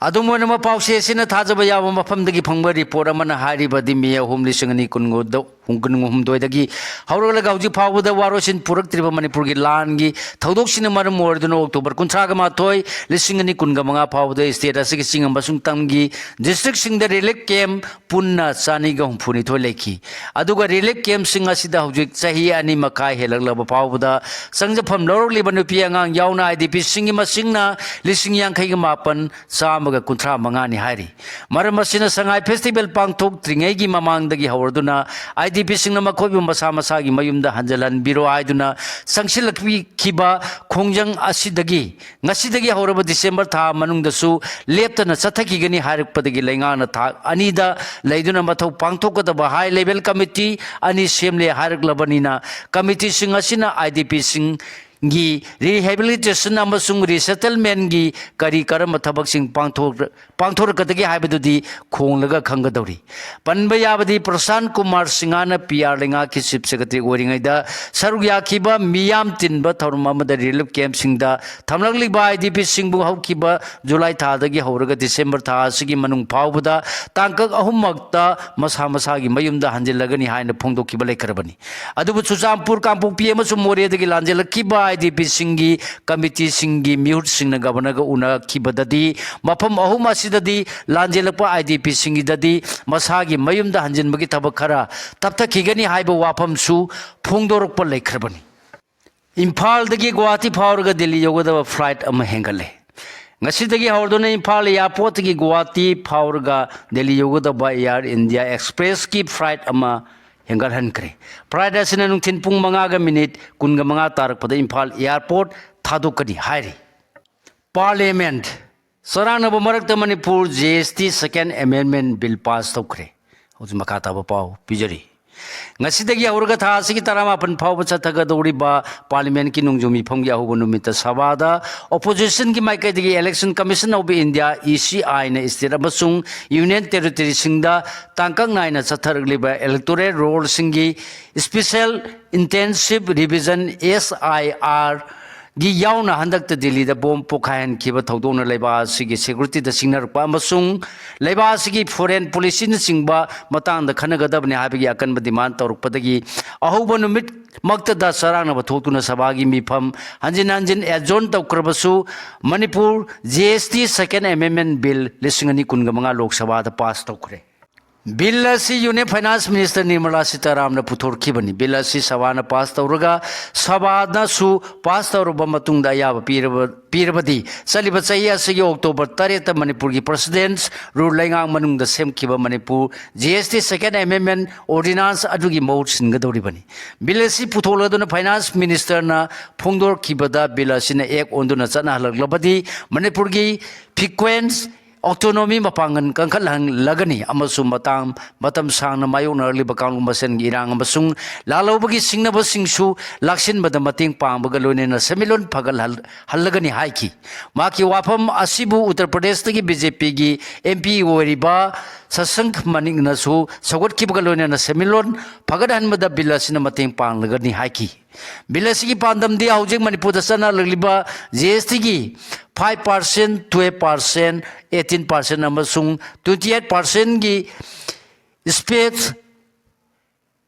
ꯑꯗꯨꯝ ꯑꯣꯏꯅꯃꯛ, ꯄꯥꯎꯆꯦ ꯑꯁꯤꯅ ꯊꯥꯖꯕ ꯌꯥꯕ ꯃꯐꯝꯗꯒꯤ ꯐꯪꯕ report ꯑꯃꯅ ꯍꯥꯏꯔꯤꯕꯗꯤ, ꯃꯦ ꯑꯍꯨꯝ, ꯂꯤꯁꯤꯡ ꯑꯅꯤ ꯀꯨꯟꯍꯨꯝꯗꯣꯏꯗꯒꯤ ꯍꯧꯔꯛꯂꯒ ꯍꯧꯖꯤꯛ ꯐꯥꯎꯕꯗ ꯋꯥꯔꯣꯏꯁꯤꯟ ꯄꯨꯔꯛꯇ꯭ꯔꯤꯕ ꯃꯅꯤꯄꯨꯔꯒꯤ ꯂꯥꯟꯒꯤ ꯊꯧꯗꯣꯛꯁꯤꯡꯅ ꯃꯔꯝ ꯑꯣꯏꯔꯗꯨꯅ October ꯀꯨꯟꯊ꯭ꯔꯥꯒ ꯃꯥꯊꯣꯏ, ꯂꯤꯁꯤꯡ ꯑꯅꯤ ꯀꯨꯟꯒ ꯃꯉꯥ ꯐꯥꯎꯕꯗ state ꯑꯁꯤꯒꯤ ꯆꯤꯡ ꯑꯃꯁꯨꯡ ꯇꯝꯒꯤ districtꯁꯤꯡꯗ relief camp ꯄꯨꯟꯅ ꯆꯅꯤꯒ ꯍꯨꯝꯐꯨ ꯅꯤꯊꯣꯏ ꯂꯩꯈꯤ꯫ ꯑꯗꯨꯒ relief campꯁꯤꯡ ꯑꯁꯤꯗ ꯍꯧꯖꯤꯛ ꯆꯍꯤ ꯑꯅꯤ ꯃꯈꯥꯏ ꯍꯦꯜꯂꯛꯂꯕ ꯐꯥꯎꯕꯗ ꯆꯪꯖꯐꯝ ꯂꯧꯔꯛꯂꯤꯕ ꯅꯨꯄꯤ ꯑꯉꯥꯡ ꯌꯥꯎꯅ IDPꯁꯤꯡꯒꯤ ꯃꯁꯤꯡꯅ ꯂꯤꯁꯤꯡ ꯌꯥꯡꯈꯩꯒ ꯃꯥꯄꯟ, ꯆꯥꯝꯃꯒ ꯀꯨꯟꯊ꯭ꯔꯥ ꯃꯉꯥꯅꯤ ꯍꯥꯏꯔꯤ꯫ ꯃꯔꯝ ꯑꯁꯤꯅ ꯁꯉꯥꯏ festival ꯄꯥꯡꯊꯣꯛꯇ꯭ꯔꯤꯉꯩꯒꯤ ꯃꯃꯥꯡꯗꯒꯤ ꯍꯧꯔꯗꯨꯅ IDPꯁꯤꯡꯅ ꯃꯈꯣꯏꯕꯨ ꯃꯁꯥ ꯃꯁꯥꯒꯤ ꯃꯌꯨꯝꯗ ꯍꯟꯖꯤꯜꯍꯟꯕꯤꯔꯣ ꯍꯥꯏꯗꯨꯅ ꯆꯪꯁꯤꯜꯂꯛꯈꯤꯕ ꯈꯣꯡꯖꯪ ꯑꯁꯤꯗꯒꯤ, ꯉꯁꯤꯗꯒꯤ ꯍꯧꯔꯕ December ꯊꯥ ꯃꯅꯨꯡꯗꯁꯨ ꯂꯦꯞꯇꯅ ꯆꯠꯊꯈꯤꯒꯅꯤ ꯍꯥꯏꯔꯛꯄꯗꯒꯤ ꯂꯩꯉꯥꯛꯅ ꯊꯥꯛ ꯑꯅꯤꯗ ꯂꯩꯗꯨꯅ ꯃꯊꯧ ꯄꯥꯡꯊꯣꯛꯀꯗꯕ high level committee ꯑꯅꯤ ꯁꯦꯝꯂꯦ ꯍꯥꯏꯔꯛꯂꯕꯅꯤꯅ, committeeꯁꯤꯡ ꯑꯁꯤꯅ IDPꯁꯤꯡꯒꯤ rehabilitation ꯑꯃꯁꯨꯡ resettlementꯒꯤ ꯀꯔꯤ ꯀꯔꯝꯕ ꯊꯕꯛꯁꯤꯡ ꯄꯥꯡꯊꯣꯛ-, ꯄꯥꯡꯊꯣꯔꯛꯀꯗꯒꯦ ꯍꯥꯏꯕꯗꯨꯗꯤ ꯈꯣꯡꯂꯒ ꯈꯪꯒꯗꯧꯔꯤ꯫ ꯄꯟꯕ ꯌꯥꯕꯗꯤ, ꯄ꯭ꯔꯁꯥꯟ ꯀꯨꯃꯥꯔ ꯁꯤꯡꯍꯅ PR ꯂꯩꯉꯥꯛꯀꯤ Chief Secretary ꯑꯣꯏꯔꯤꯉꯩꯗ ꯁꯔꯨꯛ ꯌꯥꯈꯤꯕ ꯃꯤꯌꯥꯝ ꯇꯤꯟꯕ ꯊꯧꯔꯝ ꯑꯃꯗ relief campꯁꯤꯡꯗ ꯊꯝꯂꯛꯂꯤꯕ IDPꯁꯤꯡꯕꯨ ꯍꯧꯈꯤꯕ July ꯊꯥꯗꯒꯤ ꯍꯧꯔꯒ December ꯊꯥ ꯑꯁꯤꯒꯤ ꯃꯅꯨꯡ ꯐꯥꯎꯕꯗ ꯇꯥꯡꯀꯛ ꯑꯍꯨꯝꯃꯛꯇ ꯃꯁꯥ ꯃꯁꯥꯒꯤ ꯃꯌꯨꯝꯗ ꯍꯟꯖꯤꯜꯂꯒꯅꯤ ꯍꯥꯏꯅ ꯐꯣꯡꯗꯣꯛꯈꯤꯕ ꯂꯩꯈ꯭ꯔꯕꯅꯤ꯫ ꯑꯗꯨꯕꯨ ꯆꯨꯔꯆꯥꯟꯄꯨꯔ, ꯀꯥꯡꯄꯣꯛꯄꯤ ꯑꯃꯁꯨꯡ ꯃꯣꯔꯦꯗꯒꯤ ꯂꯥꯟꯖꯦꯜꯂꯛꯈꯤꯕ IDPꯁꯤꯡꯒꯤ committeeꯁꯤꯡꯒꯤ ꯃꯤꯍꯨꯠꯁꯤꯡꯅ Governorꯒ ꯎꯅꯈꯤꯕꯗꯗꯤ, ꯃꯐꯝ ꯑꯍꯨꯝ ꯑꯁꯤꯗꯗꯤ ꯂꯥꯟꯖꯦꯜꯂꯛꯄ IDPꯁꯤꯡꯒꯤꯗꯗꯤ ꯃꯁꯥꯒꯤ ꯃꯌꯨꯝꯗ ꯍꯟꯖꯤꯟꯕꯒꯤ ꯊꯕꯛ ꯈꯔ ꯇꯞꯊꯈꯤꯒꯅꯤ ꯍꯥꯏꯕ ꯋꯥꯐꯝꯁꯨ ꯐꯣꯡꯗꯣꯔꯛꯄ ꯂꯩꯈ꯭ꯔꯕꯅꯤ꯫ ꯏꯝꯐꯥꯜꯗꯒꯤ ꯒꯨꯋꯥꯍꯥꯇꯤ ꯐꯥꯎꯔꯒ ꯗꯤꯜꯂꯤ ꯌꯧꯒꯗꯕ flight ꯑꯃ ꯍꯦꯟꯒꯠꯂꯦ꯫ ꯉꯁꯤꯗꯒꯤ ꯍꯧꯔꯗꯨꯅ ꯏꯝꯐꯥꯜ airportꯇꯒꯤ ꯒꯨꯋꯥꯍꯥꯇꯤ ꯐꯥꯎꯔꯒ ꯗꯤꯜꯂꯤ ꯌꯧꯒꯗꯕ Air India Expressꯀꯤ flight ꯑꯃ ꯍꯦꯟꯒꯠꯍꯟꯈ꯭ꯔꯦ꯫ Friday ꯑꯁꯤꯅ ꯅꯨꯡꯊꯤꯜ ꯄꯨꯡ ꯃꯉꯥꯒ ꯃꯤꯅꯤꯠ ꯀꯨꯟꯒ ꯃꯉꯥ ꯇꯥꯔꯛꯄꯗ ꯏꯝꯐꯥꯜ airport ꯊꯥꯗꯣꯛꯀꯅꯤ ꯍꯥꯏꯔꯤ꯫ Parliament ꯆꯔꯥꯡꯅꯕ ꯃꯔꯛꯇ Manipur G S T Second Amendment Bill pass ꯇꯧꯈ꯭ꯔꯦ꯫ ꯍꯧꯖꯤꯛ ꯃꯈꯥ ꯇꯥꯕ ꯄꯥꯎ ꯄꯤꯖꯔꯤ꯫ ꯉꯁꯤꯗꯒꯤ ꯍꯧꯔꯒ ꯊꯥ ꯑꯁꯤꯒꯤ ꯇꯔꯥꯃꯥꯄꯟ ꯐꯥꯎꯕ ꯆꯠꯊꯒꯗꯧꯔꯤꯕ Parliamentꯀꯤ ꯅꯣꯡꯖꯨ ꯃꯤꯐꯝꯒꯤ ꯑꯍꯧꯕ ꯅꯨꯃꯤꯠꯇ ꯁꯚꯥꯗ Oppositionꯒꯤ ꯃꯥꯏꯀꯩꯗꯒꯤ Election Commission of India, E C Iꯅ state ꯑꯃꯁꯨꯡ Union Territoryꯁꯤꯡꯗ ꯇꯥꯡꯀꯛ ꯅꯥꯏꯅ ꯆꯠꯊꯔꯛꯂꯤꯕ electoral rollꯁꯤꯡꯒꯤ Special Intensive Revision, S I R ꯒꯤ ꯌꯥꯎꯅ ꯍꯟꯗꯛꯇ ꯗꯤꯜꯂꯤꯗ ꯕꯣꯝ ꯄꯣꯈꯥꯏꯍꯟꯈꯤꯕ ꯊꯧꯗꯣꯛꯅ ꯂꯩꯕꯥꯛ ꯑꯁꯤꯒꯤ securityꯗ ꯁꯤꯡꯅꯔꯛꯄ ꯑꯃꯁꯨꯡ ꯂꯩꯕꯥꯛ ꯑꯁꯤꯒꯤ foreign policyꯅꯆꯤꯡꯕ ꯃꯇꯥꯡꯗ ꯈꯟꯅꯒꯗꯕꯅꯤ ꯍꯥꯏꯕꯒꯤ ꯑꯀꯟꯕ demand ꯇꯧꯔꯛꯄꯗꯒꯤ ꯑꯍꯧꯕ ꯅꯨꯃꯤꯠꯃꯛꯇꯗ ꯆꯔꯥꯡꯅꯕ ꯊꯣꯛꯇꯨꯅ ꯁꯚꯥꯒꯤ ꯃꯤꯐꯝ ꯍꯟꯖꯤꯟ ꯍꯟꯖꯤꯟ adjourn ꯇꯧꯈ꯭ꯔꯕꯁꯨ, Manipur G S T Second Amendment Bill ꯂꯤꯁꯤꯡ ꯑꯅꯤ ꯀꯨꯟꯒ ꯃꯉꯥ ꯂꯣꯛ ꯁꯚꯥꯗ pass ꯇꯧꯈ꯭ꯔꯦ꯫ Bill ꯑꯁꯤ Union Finance Minister Nirmala ꯁꯤꯇꯥꯔꯥꯝꯅ ꯄꯨꯊꯣꯔꯛꯈꯤꯕꯅꯤ꯫ Bill ꯑꯁꯤ ꯁꯚꯥꯅ pass ꯇꯧꯔꯒ, ꯁꯚꯥꯅꯁꯨ pass ꯇꯧꯔꯕ ꯃꯇꯨꯡꯗ ꯑꯌꯥꯕ ꯄꯤꯔꯕ, ꯄꯤꯔꯕꯗꯤ, ꯆꯠꯂꯤꯕ ꯆꯍꯤ ꯑꯁꯤꯒꯤ October ꯇꯔꯦꯠꯇ ꯃꯅꯤꯄꯨꯔꯒꯤ President's Rule ꯂꯩꯉꯥꯛ ꯃꯅꯨꯡꯗ ꯁꯦꯝꯈꯤꯕ Manipur G S T Second Amendment Ordinance ꯑꯗꯨꯒꯤ ꯃꯍꯨꯠ ꯁꯤꯟꯒꯗꯧꯔꯤꯕꯅꯤ꯫ Bill ꯑꯁꯤ ꯄꯨꯊꯣꯛꯂꯗꯨꯅ Finance Ministerꯅ ꯐꯣꯡꯗꯣꯔꯛꯈꯤꯕꯗ, Bill ꯑꯁꯤꯅ act ꯑꯣꯟꯗꯨꯅ ꯆꯠꯅꯍꯜꯂꯛꯂꯕꯗꯤ, ꯃꯅꯤꯄꯨꯔꯒꯤ frequent autonomy ꯃꯄꯥꯡꯒꯜ ꯀꯟꯈꯠꯍꯜꯂꯒꯅꯤ ꯑꯃꯁꯨꯡ ꯃꯇꯥꯡ, ꯃꯇꯝ ꯁꯥꯡꯅ ꯃꯥꯌꯣꯛꯅꯔꯛꯂꯤꯕ ꯀꯥꯡꯂꯨꯞ ꯃꯁꯦꯟꯒꯤ ꯏꯔꯥꯡ ꯑꯃꯁꯨꯡ ꯂꯥꯜꯍꯧꯕꯒꯤ ꯁꯤꯡꯅꯕꯁꯤꯡꯁꯨ ꯂꯥꯛꯁꯤꯟꯕꯗ ꯃꯇꯦꯡ ꯄꯥꯡꯕꯒ ꯂꯣꯏꯅꯅ ꯁꯦꯟꯃꯤꯠꯂꯣꯟ ꯐꯒꯠꯍꯜ-, ꯍꯜꯂꯒꯅꯤ ꯍꯥꯏꯈꯤ꯫ ꯃꯍꯥꯛꯀꯤ ꯋꯥꯐꯝ ꯑꯁꯤꯕꯨ ꯎꯠꯇꯔ ꯄ꯭ꯔꯗꯦꯁꯇꯒꯤ BJPꯒꯤ MP ꯑꯣꯏꯔꯤꯕ ꯁꯁꯪꯈ ꯃꯅꯤꯛꯅꯁꯨ ꯁꯧꯒꯠꯈꯤꯕꯒ ꯂꯣꯏꯅꯅ ꯁꯦꯟꯃꯤꯠꯂꯣꯟ ꯐꯒꯠꯍꯟꯕꯗ Bill ꯑꯁꯤꯅ ꯃꯇꯦꯡ ꯄꯥꯡꯂꯒꯅꯤ ꯍꯥꯏꯈꯤ꯫ Bill ꯑꯁꯤꯒꯤ ꯄꯥꯟꯗꯝꯗꯤ ꯍꯧꯖꯤꯛ ꯃꯅꯤꯄꯨꯔꯗ ꯆꯠꯅꯔꯛꯂꯤꯕ G S Tꯒꯤ five percent, twelve percent, eighteen percent ꯑꯃꯁꯨꯡ twenty eight percentꯒꯤ space,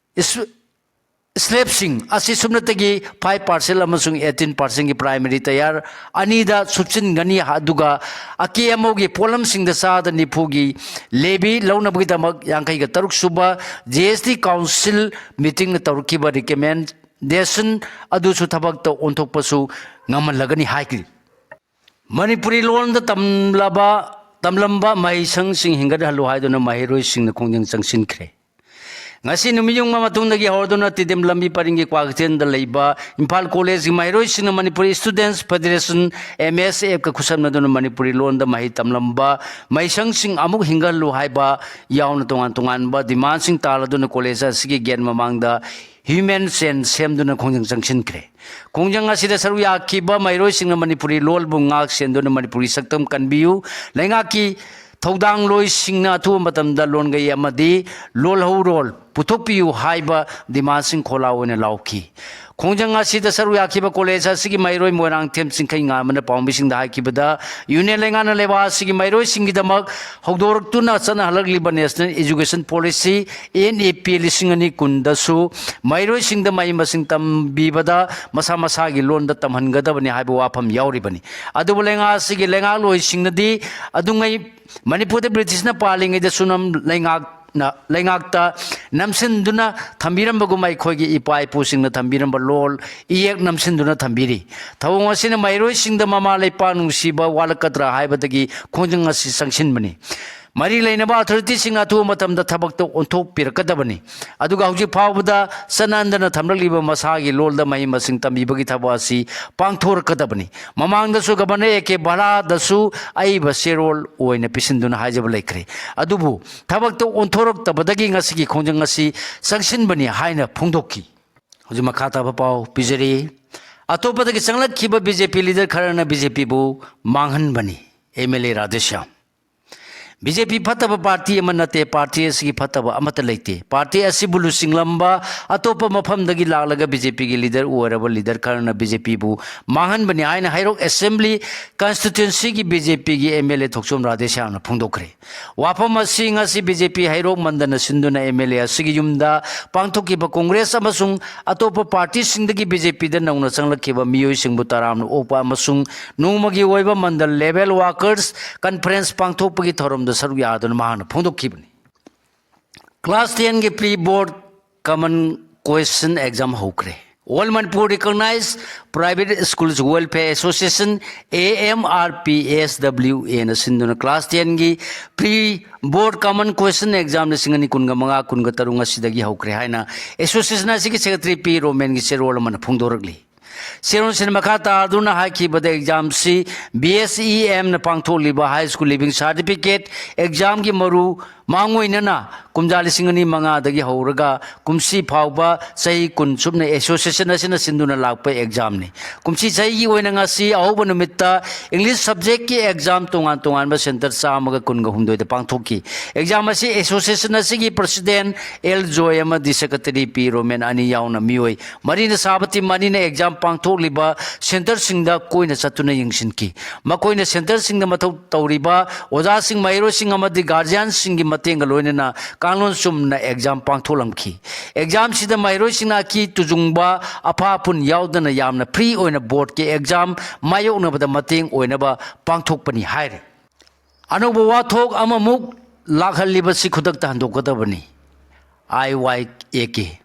slabꯁꯤꯡ ꯑꯁꯤ ꯁꯨꯞꯅꯇꯒꯤ five percent ꯑꯃꯁꯨꯡ eighteen percentꯒꯤ primary tier ꯑꯅꯤꯗ ꯁꯨꯞꯆꯤꯟꯒꯅꯤ, ꯑꯗꯨꯒ ꯑꯀꯦ ꯑꯃꯧꯒꯤ ꯄꯣꯠꯂꯝꯁꯤꯡꯗ ꯆꯥꯗ ꯅꯤꯐꯨꯒꯤ levy ꯂꯧꯅꯕꯒꯤꯗꯃꯛ ꯌꯥꯡꯈꯩꯒ ꯇꯔꯨꯛ ꯁꯨꯕ G S T Council meetingꯅ ꯇꯧꯔꯛꯈꯤꯕ recommend ꯗꯦꯁꯟ ꯑꯗꯨꯁꯨ ꯊꯕꯛꯇ ꯑꯣꯟꯊꯣꯛꯄꯁꯨ ꯉꯝꯍꯜꯂꯒꯅꯤ ꯍꯥꯏꯈꯤ꯫ ꯃꯅꯤꯄꯨꯔꯤ ꯂꯣꯟꯗ ꯇꯝꯂꯕ, ꯇꯝꯂꯝꯕ ꯃꯍꯩꯁꯪꯁꯤꯡ ꯍꯤꯡꯒꯠꯍꯜꯂꯨ ꯍꯥꯏꯗꯨꯅ ꯃꯍꯩꯔꯣꯏꯁꯤꯡꯅ ꯈꯣꯡꯖꯪ ꯆꯪꯁꯤꯟꯈ꯭ꯔꯦ꯫ ꯉꯁꯤ ꯅꯨꯃꯤꯠ ꯌꯨꯡꯕ ꯃꯇꯨꯡꯗꯒꯤ ꯍꯧꯔꯗꯨꯅ ꯇꯤꯗꯤꯝ ꯂꯝꯕꯤ ꯄꯔꯤꯡꯒꯤ ꯀ꯭ꯋꯥꯀꯩꯊꯦꯜꯗ ꯂꯩꯕ ꯏꯝꯐꯥꯜ ꯀꯣꯂꯦꯖꯀꯤ ꯃꯍꯩꯔꯣꯏꯁꯤꯡꯅ ꯃꯅꯤꯄꯨꯔꯤ ꯁ꯭ꯇꯨꯗꯦꯟꯠꯁ ꯐꯦꯗꯔꯦꯁꯟ, ꯑꯦꯝ ꯑꯦꯁ ꯑꯦꯐꯀ ꯈꯨꯠꯁꯝꯅꯗꯨꯅ ꯃꯅꯤꯄꯨꯔꯤ ꯂꯣꯟꯗ ꯃꯍꯩ ꯇꯝꯂꯝꯕ ꯃꯍꯩꯁꯪꯁꯤꯡ ꯑꯃꯨꯛ ꯍꯤꯡꯒꯠꯍꯜꯂꯨ ꯍꯥꯏꯕ ꯌꯥꯎꯅ ꯇꯣꯉꯥꯟ ꯇꯣꯉꯥꯟꯕ ꯗꯤꯃꯥꯟꯁꯤꯡ ꯇꯥꯜꯂꯗꯨꯅ ꯀꯣꯂꯦꯖ ꯑꯁꯤꯒꯤ ꯒꯦꯠ ꯃꯃꯥꯡꯗ ꯍ꯭ꯌꯨꯃꯦꯟ ꯆꯦꯟ ꯁꯦꯝꯗꯨꯅ ꯈꯣꯡꯖꯪ ꯆꯪꯁꯤꯟꯈ꯭ꯔꯦ꯫ ꯈꯣꯡꯖꯪ ꯑꯁꯤꯗ ꯁꯔꯨꯛ ꯌꯥꯈꯤꯕ ꯃꯍꯩꯔꯣꯏꯁꯤꯡꯅ ꯃꯅꯤꯄꯨꯔꯤ ꯂꯣꯜꯕꯨ ꯉꯥꯛ ꯁꯦꯟꯗꯨꯅ ꯃꯅꯤꯄꯨꯔꯤ ꯁꯛꯇꯝ ꯀꯟꯕꯤꯌꯨ, ꯂꯩꯉꯥꯛꯀꯤ ꯊꯧꯗꯥꯡꯂꯣꯏꯁꯤꯡꯅ ꯑꯊꯨꯕ ꯃꯇꯝꯗ ꯂꯣꯟꯒꯩ ꯑꯃꯗꯤ ꯂꯣꯜꯍꯧꯔꯣꯜ ꯄꯨꯊꯣꯛꯄꯤꯌꯨ ꯍꯥꯏꯕ ꯗꯤꯃꯥꯟꯁꯤꯡ ꯈꯣꯜꯂꯥꯎ ꯑꯣꯏꯅ ꯂꯥꯎꯈꯤ꯫ ꯈꯣꯡꯖꯪ ꯑꯁꯤꯗ ꯁꯔꯨꯛ ꯌꯥꯈꯤꯕ ꯀꯣꯂꯦꯖ ꯑꯁꯤꯒꯤ ꯃꯍꯩꯔꯣꯏ ꯃꯣꯏꯔꯥꯡꯊꯦꯝ ꯆꯤꯡꯈꯩꯉꯥꯟꯕꯅ ꯄꯥꯎꯃꯤꯁꯤꯡꯗ ꯍꯥꯏꯈꯤꯕꯗ, ꯌꯨꯅꯤꯌꯟ ꯂꯩꯉꯥꯛꯅ ꯂꯩꯕꯥꯛ ꯑꯁꯤꯒꯤ ꯃꯍꯩꯔꯣꯏꯁꯤꯡꯒꯤꯗꯃꯛ ꯍꯧꯗꯣꯔꯛꯇꯨꯅ ꯆꯠꯅꯍꯜꯂꯛꯂꯤꯕ national education policy, N E P, ꯂꯤꯁꯤꯡ ꯑꯅꯤ ꯀꯨꯟꯗꯁꯨ ꯃꯍꯩꯔꯣꯏꯁꯤꯡꯗ ꯃꯍꯩ ꯃꯁꯤꯡ ꯇꯝꯕꯤꯕꯗ ꯃꯁꯥ ꯃꯁꯥꯒꯤ ꯂꯣꯟꯗ ꯇꯝꯍꯟꯒꯗꯕꯅꯤ ꯍꯥꯏꯕ ꯋꯥꯐꯝ ꯌꯥꯎꯔꯤꯕꯅꯤ꯫ ꯑꯗꯨꯕꯨ ꯂꯩꯉꯥꯛ ꯑꯁꯤꯒꯤ ꯂꯩꯉꯥꯛꯂꯣꯏꯁꯤꯡꯅꯗꯤ ꯑꯗꯨꯉꯩ ꯃꯅꯤꯄꯨꯔꯗ ꯕ꯭ꯔꯤꯇꯤꯁꯅ ꯄꯥꯜꯂꯤꯉꯩꯗꯁꯨ ꯅꯝ-, ꯂꯩꯉꯥꯛꯅ, ꯂꯩꯉꯥꯛꯇ ꯅꯝꯁꯤꯟꯗꯨꯅ ꯊꯝꯕꯤꯔꯝꯕꯒꯨꯝ ꯑꯩꯈꯣꯏꯒꯤ ꯏꯄꯥ ꯏꯄꯨꯁꯤꯡꯅ ꯊꯝꯕꯤꯔꯝꯕ ꯂꯣꯜ ꯏꯌꯦꯛ ꯅꯝꯁꯤꯟꯗꯨꯅ ꯊꯝꯕꯤꯔꯤ꯫ ꯊꯧꯑꯣꯡ ꯑꯁꯤꯅ ꯃꯍꯩꯔꯣꯏꯁꯤꯡꯗ ꯃꯃꯥ ꯂꯩꯄꯥꯛ ꯅꯨꯡꯁꯤꯕ ꯋꯥꯠꯂꯛꯀꯗ꯭ꯔꯥ ꯍꯥꯏꯕꯗꯒꯤ ꯈꯣꯡꯖꯪ ꯑꯁꯤ ꯆꯪꯁꯤꯟꯕꯅꯤ꯫ ꯃꯔꯤ ꯂꯩꯅꯕ ꯑꯣꯊꯣꯔꯤꯇꯤꯁꯤꯡꯅ ꯑꯊꯨꯕ ꯃꯇꯝꯗ ꯊꯕꯛꯇ ꯑꯣꯟꯊꯣꯛꯄꯤꯔꯛꯀꯗꯕꯅꯤ꯫ ꯑꯗꯨꯒ ꯍꯧꯖꯤꯛ ꯐꯥꯎꯕꯗ ꯆꯠꯅꯍꯟꯗꯅ ꯊꯝꯂꯛꯂꯤꯕ ꯃꯁꯥꯒꯤ ꯂꯣꯜꯗ ꯃꯍꯩ ꯃꯁꯤꯡ ꯇꯝꯕꯤꯕꯒꯤ ꯊꯕꯛ ꯑꯁꯤ ꯄꯥꯡꯊꯣꯔꯛꯀꯗꯕꯅꯤ꯫ ꯃꯃꯥꯡꯗꯁꯨ ꯒꯕꯔꯅꯔ ꯑꯦ ꯀꯦ ꯕꯂꯥꯗꯁꯨ ꯑꯏꯕ ꯆꯦꯔꯣꯜ ꯑꯣꯏꯅ ꯄꯤꯁꯤꯟꯗꯨꯅ ꯍꯥꯏꯖꯕ ꯂꯩꯈ꯭ꯔꯦ꯫ ꯑꯗꯨꯕꯨ ꯊꯕꯛꯇ ꯑꯣꯟꯊꯣꯔꯛꯇꯕꯗꯒꯤ ꯉꯁꯤꯒꯤ ꯈꯣꯡꯖꯪ ꯑꯁꯤ ꯆꯪꯁꯤꯟꯕꯅꯤ ꯍꯥꯏꯅ ꯐꯣꯡꯗꯣꯛꯈꯤ꯫ ꯍꯧꯖꯤꯛ ꯃꯈꯥ ꯇꯥꯕ ꯄꯥꯎ ꯄꯤꯖꯔꯤ꯫ ꯑꯇꯣꯞꯄꯗꯒꯤ ꯆꯪꯂꯛꯈꯤꯕ ꯕꯤ ꯖꯦ ꯄꯤ ꯂꯤꯗꯔ ꯈꯔꯅ ꯕꯤ ꯖꯦ ꯄꯤꯕꯨ ꯃꯥꯡꯍꯟꯕꯅꯤ, M L A Radheshyam. B J P ꯐꯠꯇꯕ ꯄꯥꯔꯇꯤ ꯑꯃ ꯅꯠꯇꯦ, ꯄꯥꯔꯇꯤ ꯑꯁꯤꯒꯤ ꯐꯠꯇꯕ ꯑꯃꯠꯇ ꯂꯩꯇꯦ꯫ ꯄꯥꯔꯇꯤ ꯑꯁꯤꯕꯨ ꯂꯨꯆꯤꯡꯂꯝꯕ ꯑꯇꯣꯞꯄ ꯃꯐꯝꯗꯒꯤ ꯂꯥꯛꯂꯒ ꯕꯤ ꯖꯦ ꯄꯤꯒꯤ ꯂꯤꯗꯔ ꯑꯣꯏꯔꯕ ꯂꯤꯗꯔ ꯈꯔꯅ ꯕꯤ ꯖꯦ ꯄꯤꯕꯨ ꯃꯥꯡꯍꯟꯕꯅꯤ ꯍꯥꯏꯅ ꯍꯩꯔꯣꯛ ꯑꯦꯁꯦꯝꯕ꯭ꯂꯤ ꯀꯟꯁꯇꯤꯇ꯭ꯋꯦꯟꯁꯤꯒꯤ ꯕꯤ ꯖꯦ ꯄꯤꯒꯤ ꯑꯦꯝ ꯑꯦꯜ ꯑꯦ ꯊꯣꯛꯆꯣꯝ ꯔꯥꯙꯦꯁ꯭ꯌꯥꯝꯅ ꯐꯣꯡꯗꯣꯛꯈ꯭ꯔꯦ꯫ ꯋꯥꯐꯝ ꯑꯁꯤ ꯉꯁꯤ ꯕꯤ ꯖꯦ ꯄꯤ ꯍꯩꯔꯣꯛ ꯃꯟꯗꯅ ꯁꯤꯟꯗꯨꯅ ꯑꯦꯝ ꯑꯦꯜ ꯑꯦ ꯑꯁꯤꯒꯤ ꯌꯨꯝꯗ ꯄꯥꯡꯊꯣꯛꯈꯤꯕ ꯀꯣꯡꯒ꯭ꯔꯦꯁ ꯑꯃꯁꯨꯡ ꯑꯇꯣꯞꯄ ꯄꯥꯔꯇꯤꯁꯤꯡꯗꯒꯤ ꯕꯤ ꯖꯦ ꯄꯤꯗ ꯅꯧꯅ ꯆꯪꯂꯛꯈꯤꯕ ꯃꯤꯑꯣꯏꯁꯤꯡꯕꯨ ꯇꯔꯥꯝꯅ ꯑꯣꯛꯄ ꯑꯃꯁꯨꯡ ꯅꯣꯡꯃꯒꯤ ꯑꯣꯏꯕ ꯃꯟꯗꯜ ꯂꯦꯚꯦꯜ ꯋꯥꯔꯀꯔꯁ ꯀꯟꯐꯔꯦꯟꯁ ꯄꯥꯡꯊꯣꯛꯄꯒꯤ ꯊꯧꯔꯝꯗ ꯁꯔꯨꯛ ꯌꯥꯗꯨꯅ ꯃꯍꯥꯛꯅ ꯐꯣꯡꯗꯣꯛꯈꯤꯕꯅꯤ꯫ ꯀ꯭ꯂꯥꯁ ꯇꯦꯟꯒꯤ ꯄ꯭ꯔꯤ ꯕꯣꯔꯗ ꯀꯃꯟ ꯀ꯭ꯋꯦꯁꯟ ꯑꯦꯛꯖꯥꯝ ꯍꯧꯈ꯭ꯔꯦ꯫ All Manipur Recognized Private Schools Welfare Association, A M R P S W A ꯅ ꯁꯤꯟꯗꯨꯅ class ten ꯒꯤ pre board common question exam ꯂꯤꯁꯤꯡ ꯑꯅꯤ ꯀꯨꯟꯒ ꯃꯉꯥ ꯀꯨꯟꯒ ꯇꯔꯨꯛ ꯉꯁꯤꯗꯒꯤ ꯍꯧꯈ꯭ꯔꯦ ꯍꯥꯏꯅ association ꯑꯁꯤꯒꯤ secretary ꯄꯤ ꯔꯣꯃꯦꯟꯒꯤ ꯆꯦꯔꯣꯜ ꯑꯃꯅ ꯐꯣꯡꯗꯣꯔꯛꯂꯤ꯫ ꯆꯦꯔꯣꯜꯁꯤꯅ ꯃꯈꯥ ꯇꯥꯗꯨꯅ ꯍꯥꯏꯈꯤꯕꯗ exam ꯁꯤ B S E M ꯅ ꯄꯥꯡꯊꯣꯛꯂꯤꯕ high school leaving certificate exam ꯒꯤ ꯃꯔꯨ ꯃꯥꯡ ꯑꯣꯏꯅꯅ ꯀꯨꯝꯖꯥ ꯂꯤꯁꯤꯡ ꯑꯅꯤ ꯃꯉꯥꯗꯒꯤ ꯍꯧꯔꯒ ꯀꯨꯝꯁꯤ ꯐꯥꯎꯕ ꯆꯍꯤ ꯀꯨꯟ ꯁꯨꯞꯅ association ꯑꯁꯤꯅ ꯁꯤꯟꯗꯨꯅ ꯂꯥꯛꯄ exam ꯅꯤ꯫ ꯀꯨꯝꯁꯤ ꯆꯍꯤꯒꯤ ꯑꯣꯏꯅ ꯉꯁꯤ ꯑꯍꯧꯕ ꯅꯨꯃꯤꯠꯇ English subject ꯀꯤ exam ꯇꯣꯉꯥꯟ ꯇꯣꯉꯥꯟꯕ center ꯆꯥꯝꯃꯒ ꯀꯨꯟꯒ ꯍꯨꯝꯗꯣꯏꯗ ꯄꯥꯡꯊꯣꯛꯈꯤ꯫ Exam ꯑꯁꯤ association ꯑꯁꯤꯒꯤ president L ꯖꯣꯏ ꯑꯃꯗꯤ secretary ꯄꯤ ꯔꯣꯃꯦꯟ ꯑꯅꯤ ꯌꯥꯎꯅ ꯃꯤꯑꯣꯏ ꯃꯔꯤꯅ ꯁꯥꯕ team ꯑꯅꯤꯅ exam ꯄꯥꯡꯊꯣꯛꯂꯤꯕ center ꯁꯤꯡꯗ ꯀꯣꯏꯅ ꯆꯠꯇꯨꯅ ꯌꯦꯡꯁꯤꯟꯈꯤ꯫ ꯃꯈꯣꯏꯅ center ꯁꯤꯡꯗ ꯃꯊꯧ ꯇꯧꯔꯤꯕ ꯑꯣꯖꯥꯁꯤꯡ, ꯃꯍꯩꯔꯣꯏꯁꯤꯡ ꯑꯃꯗꯤ guardian ꯁꯤꯡꯒꯤ ꯃꯇꯦꯡꯒ ꯂꯣꯏꯅꯅ ꯀꯥꯡꯂꯣꯟ ꯆꯨꯝꯅ exam ꯄꯥꯡꯊꯣꯛꯂꯝꯈꯤ꯫ Exam ꯁꯤꯗ ꯃꯍꯩꯔꯣꯏꯁꯤꯡꯅ ꯑꯀꯤ ꯇꯨꯖꯨꯡꯕ, ꯑꯐꯥ ꯑꯐꯨꯟ ꯌꯥꯎꯗꯅ ꯌꯥꯝꯅ free ꯑꯣꯏꯅ board ꯀꯤ exam ꯃꯥꯌꯣꯛꯅꯕꯗ ꯃꯇꯦꯡ ꯑꯣꯏꯅꯕ ꯄꯥꯡꯊꯣꯛꯄꯅꯤ ꯍꯥꯏꯔꯤ꯫ ꯑꯅꯧꯕ ꯋꯥꯊꯣꯛ ꯑꯃꯃꯨꯛ ꯂꯥꯛꯍꯜꯂꯤꯕꯁꯤ ꯈꯨꯗꯛꯇ ꯍꯟꯗꯣꯛꯀꯗꯕꯅꯤ꯫ I Y A K꯫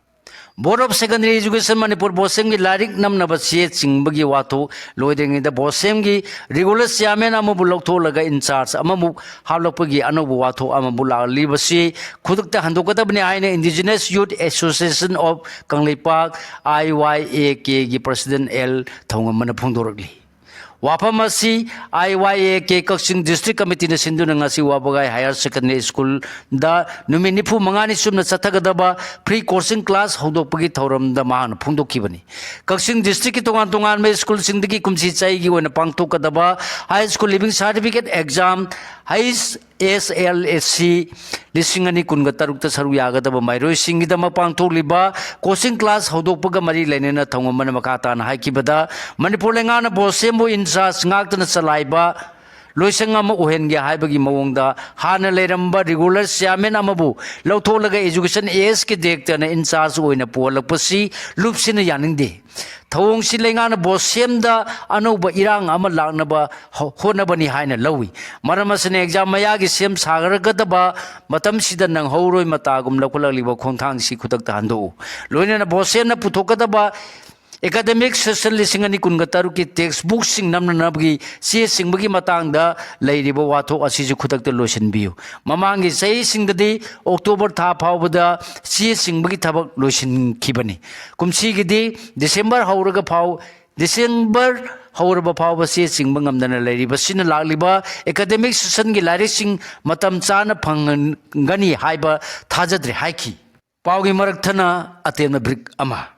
Board of Secondary Education Manipur, BOSEM ꯒꯤ ꯂꯥꯏꯔꯤꯛ ꯅꯝꯅꯕ ꯆꯦ ꯆꯤꯡꯕꯒꯤ ꯋꯥꯊꯣꯛ ꯂꯣꯏꯗ꯭ꯔꯤꯉꯩꯗ BOSEM ꯒꯤ regular chairman ꯑꯃꯕꯨ ꯂꯧꯊꯣꯛꯂꯒ in charge ꯑꯃꯃꯨꯛ ꯍꯥꯞꯂꯛꯄꯒꯤ ꯑꯅꯧꯕ ꯋꯥꯊꯣꯛ ꯑꯃꯕꯨ ꯂꯥꯛꯍꯜꯂꯤꯕꯁꯤ ꯈꯨꯗꯛꯇ ꯍꯟꯗꯣꯛꯀꯗꯕꯅꯤ ꯍꯥꯏꯅ Indigenous Youth Association of Kangleipak, I Y A K ꯒꯤ president L ꯊꯧꯉꯝꯕꯅ ꯐꯣꯡꯗꯣꯔꯛꯂꯤ꯫ ꯋꯥꯐꯝ ꯑꯁꯤ I Y A K Kakching District Committee ꯅ ꯁꯤꯟꯗꯨꯅ ꯉꯁꯤ ꯋꯥꯕꯒꯥꯏ Higher Secondary School ꯗ ꯅꯨꯃꯤꯠ ꯅꯤꯐꯨ ꯃꯉꯥꯅꯤ ꯆꯨꯞꯅ ꯆꯠꯊꯒꯗꯕ free coaching class ꯍꯧꯗꯣꯛꯄꯒꯤ ꯊꯧꯔꯝꯗ ꯃꯍꯥꯛꯅ ꯐꯣꯡꯗꯣꯛꯈꯤꯕꯅꯤ꯫ ꯀꯛꯆꯤꯡ district ꯀꯤ ꯇꯣꯉꯥꯟ ꯇꯣꯉꯥꯟꯕ school ꯁꯤꯡꯗꯒꯤ ꯀꯨꯝꯁꯤ ꯆꯍꯤꯒꯤ ꯑꯣꯏꯅ ꯄꯥꯡꯊꯣꯛꯀꯗꯕ high school leaving certificate exam, H S L S C ꯂꯤꯁꯤꯡ ꯑꯅꯤ ꯀꯨꯟꯒ ꯇꯔꯨꯛꯇ ꯁꯔꯨꯛ ꯌꯥꯒꯗꯕ ꯃꯍꯩꯔꯣꯏꯁꯤꯡꯒꯤꯗꯃꯛ ꯄꯥꯡꯊꯣꯛꯂꯤꯕ coaching class ꯍꯧꯗꯣꯛꯄꯒ ꯃꯔꯤ ꯂꯩꯅꯅ ꯊꯧꯉꯝꯕꯅ ꯃꯈꯥ ꯇꯥꯅ ꯍꯥꯏꯈꯤꯕꯗ, ꯃꯅꯤꯄꯨꯔ ꯂꯩꯉꯥꯛꯅ BOSEM ꯕꯨ in charge ꯉꯥꯛꯇꯅ ꯆꯂꯥꯏꯕ ꯂꯣꯏꯁꯪ ꯑꯃ ꯑꯣꯏꯍꯟꯒꯦ ꯍꯥꯏꯕꯒꯤ ꯃꯑꯣꯡꯗ ꯍꯥꯟꯅ ꯂꯩꯔꯝꯕ regular chairman ꯑꯃꯕꯨ ꯂꯧꯊꯣꯛꯂꯒ education ASꯀꯤ directorꯅ in charge ꯑꯣꯏꯅ ꯄꯨꯍꯜꯂꯛꯄꯁꯤ ꯂꯨꯞꯁꯤꯅ ꯌꯥꯅꯤꯡꯗꯦ꯫ ꯊꯧꯑꯣꯡꯁꯤ ꯂꯩꯉꯥꯛꯅ ꯕꯣꯁꯦꯝꯗ ꯑꯅꯧꯕ ꯏꯔꯥꯡ ꯑꯃ ꯂꯥꯛꯅꯕ ꯍꯣ-, ꯍꯣꯠꯅꯕꯅꯤ ꯍꯥꯏꯅ ꯂꯧꯏ꯫ ꯃꯔꯝ ꯑꯁꯤꯅ exam ꯃꯌꯥꯒꯤ ꯁꯦꯝ ꯁꯥꯒꯗꯕ ꯃꯇꯝꯁꯤꯗ ꯅꯪꯍꯧꯔꯣꯏ ꯃꯇꯥꯒꯨꯝ ꯂꯧꯈꯠꯂꯛꯂꯤꯕ ꯈꯣꯡꯊꯥꯡꯁꯤ ꯈꯨꯗꯛꯇ ꯍꯟꯗꯣꯛꯎ꯫ ꯂꯣꯏꯅꯅ ꯕꯣꯁꯦꯝꯅ ꯄꯨꯊꯣꯛꯀꯗꯕ academic session ꯂꯤꯁꯤꯡ ꯑꯅꯤ ꯀꯨꯟꯒ ꯇꯔꯨꯛꯀꯤ textbookꯁꯤꯡ ꯅꯝꯅꯅꯕꯒꯤ ꯆꯦ ꯆꯤꯡꯕꯒꯤ ꯃꯇꯥꯡꯗ ꯂꯩꯔꯤꯕ ꯋꯥꯊꯣꯛ ꯑꯁꯤꯁꯨ ꯈꯨꯗꯛꯇ ꯂꯣꯏꯁꯤꯟꯕꯤꯌꯨ꯫ ꯃꯃꯥꯡꯒꯤ ꯆꯍꯤꯁꯤꯡꯗꯗꯤ October ꯊꯥ ꯐꯥꯎꯕꯗ ꯆꯦ ꯆꯤꯡꯕꯒꯤ ꯊꯕꯛ ꯂꯣꯏꯁꯤꯟꯈꯤꯕꯅꯤ꯫ ꯀꯨꯝꯁꯤꯒꯤꯗꯤ December ꯍꯧꯔꯒ ꯐꯥꯎ, December ꯍꯧꯔꯕ ꯐꯥꯎꯕ ꯆꯦ ꯆꯤꯡꯕ ꯉꯝꯗꯅ ꯂꯩꯔꯤꯕꯁꯤꯅ ꯂꯥꯛꯂꯤꯕ academic sessionꯒꯤ ꯂꯥꯏꯔꯤꯛꯁꯤꯡ ꯃꯇꯝ ꯆꯥꯅ ꯐꯪꯒꯅꯤ ꯍꯥꯏꯕ ꯊꯥꯖꯗ꯭ꯔꯦ ꯍꯥꯏꯈꯤ꯫ ꯄꯥꯎꯒꯤ ꯃꯔꯛ ꯊꯠꯅ ꯑꯇꯦꯟꯕ brief ꯑꯃ꯫